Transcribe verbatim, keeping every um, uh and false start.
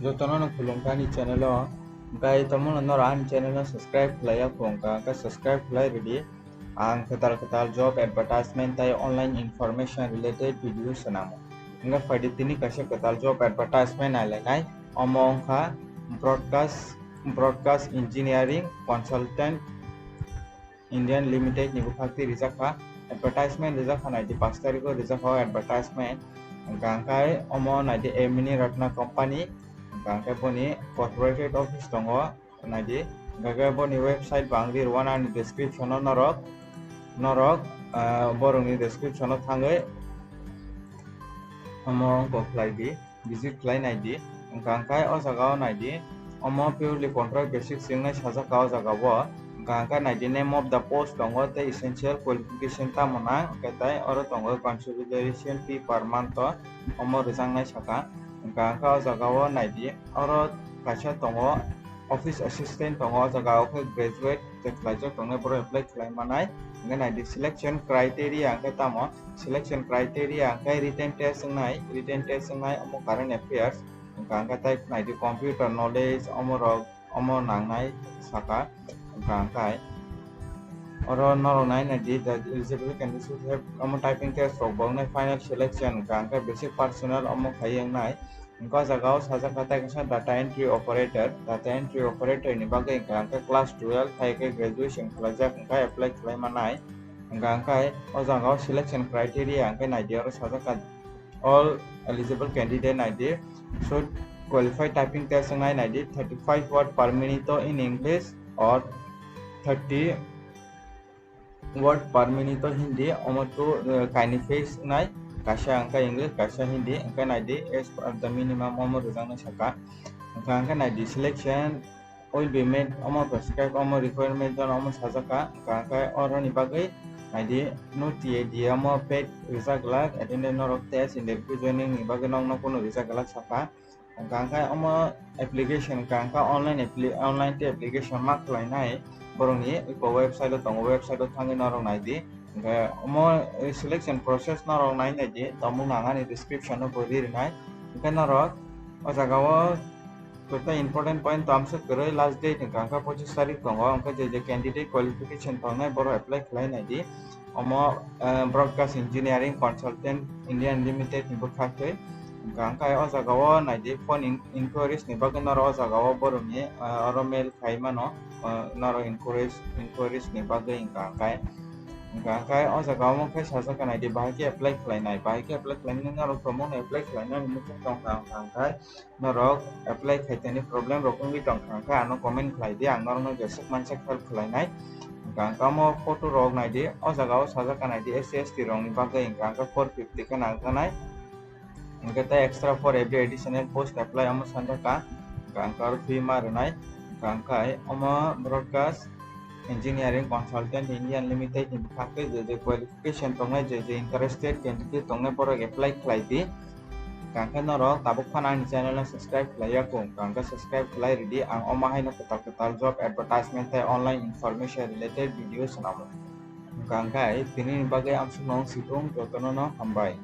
Jotono no khulumkha ani channel o. Hwnkhe tomono norok ani channel no subscribe khlaiya kho wngkha, hwnkhe subscribe khlai rwdi. Ang kwtal kwtal job advertisement tei online information related video swnamo. Hwnkhe phaidi tini kaisa kwtal job advertisement nailainai. Omo wngkha broadcast, broadcast engineering consultant Indian Limited ni bwkhak twi rijak kha. Advertisement rijak kha, naidi pash tarikh o rijak kha o advertisement. Hwnkha hwnkhe omo naidi Amini Ratna Company. Hwnkha hwnkhe boni corporate office tongo, naidi. Hwnkha hwnkhe boni website bo ang ri rwano ani description o norok, norok, ah, borokni description o thangwi omo wngkha khlai di. Visit khlai naidi. Hwnkha hwnkhe o jaga o naidi, omo purely contract basis se wngnai sajak kha o jaga o. Hwnkha hwnkhe naidi, name of the post tongo tei essential qualification tamo nang, hwnkhe tei oro tongo consideration fee per month o, omo rwjaknai saka. Hwnkha hwnkhe o jaga o naidi, oro kaisa tongo, office assistant tongo, o jaga o khe graduate tei khlaijak tongnai borok apply khlai manai. Hwnkhe naidi selection criteria hwnkhe tamo, selection criteria hwnkhe written test wngnai, written test wngnai omo current affairs, hwnkha hwnkhe tei naidi computer knowledge, omo rok omo nangnai saka, hwnkha hwnkhe oro norok nai naidi the eligible candidates should have omo typing test rok bo wngnai final selection, hwnkha hwnkhe basic personal omo khai wngnai. Hwnkhe o jaga o sajak kha tei kaisa data entry operator, data entry operator ni bagwi hwnkha hwnkhe class twelve hai khe graduation khlaijak hwnkhe apply khlai manai. Hwnkha hwnkhe o jaga o selection criteria hwnkhe naidi oro sajak kha all eligible candidate naidi should qualify typing test wngnai naidi thirty five word per minute in English or thirty word per minute o Hindi, omo two, eh, kainwi phase wngnai, kaisa hwnkhe English, kaisa Hindi, hwnkhe naidi as per the minimum omo rwjaknai saka. Hwnkha hwnkhe naidi selection will be made, omo prescribe, omo requirement jono omo sajak kha, hwnkha hwnkhe oroni bagwi naidi no T A D omo paid rijak glak, attendance norok test, interview joining ni bagwi nokno kunu rijak glak saka. Hwnkha hwnkhe omo application hwnkha hwnkhe online appli-, online tei application ma khlainai borokni iko website o tongo, website o thangwi norok naidi. Hwnkhe omo, eh, selection process norok nai naidi, tongmung ang ani description o bo ri rwnai. Hwnkhe norok o jaga o kwtal important point tamsa kwrwi, last date hwnkha hwnkhe pochis tarik tongo, hwnkhe je je candidate qualification tongnai borok apply khlai naidi. Omo, eh, broadcast engineering consultant Indian Limited ni bwkhak twi. Hwnkha hwnkhe o jaga o naidi phone in-, inquiries ni bagwi norok o jaga o borokni, eh, oro mail khai mano, eh, norok inquiries, inquiries ni bagwi hwnkha hwnkhe. Hwnkha hwnkhe o jaga o omo khe sajak kha naidi bahai khe apply khlainai, bahai khe apply khlainai norok tongmung apply khlainani muchung tongkha hwnkha hwnkhe. Norok apply khaitani problem rok wngwi tongkha hwnkhe ano comment khlai di, ang norokno jeswk mansak help khlainai. Hwnkha hwnkhe omo photo rok naidi, o jaga o sajak kha naidi S C S T rokni bagwi hwnkha hwnkhe four fifty khe nangjaknai. Hwnkhe tei extra for every additional post apply omo sanjak kha, hwnkha hwnkhe aro fee ma rwnai. Hwnkha hwnkhe omo broadcast engineering consultant Indian limited ni bwkhak tei je je qualification tongnai, je je interested candidate tongnai borok apply khlai di. Hwnkha hwnkhe norok tabuk phano ani channel no subscribe khlaiya kho, hwnkha hwnkhe subscribe khlai rwdi, ang omo haino kwtal kwtal job advertisement tei online information related video swnamo. Hwnkha hwnkhe tini ni bagwi amsukno wng sikung, jotono no hambai.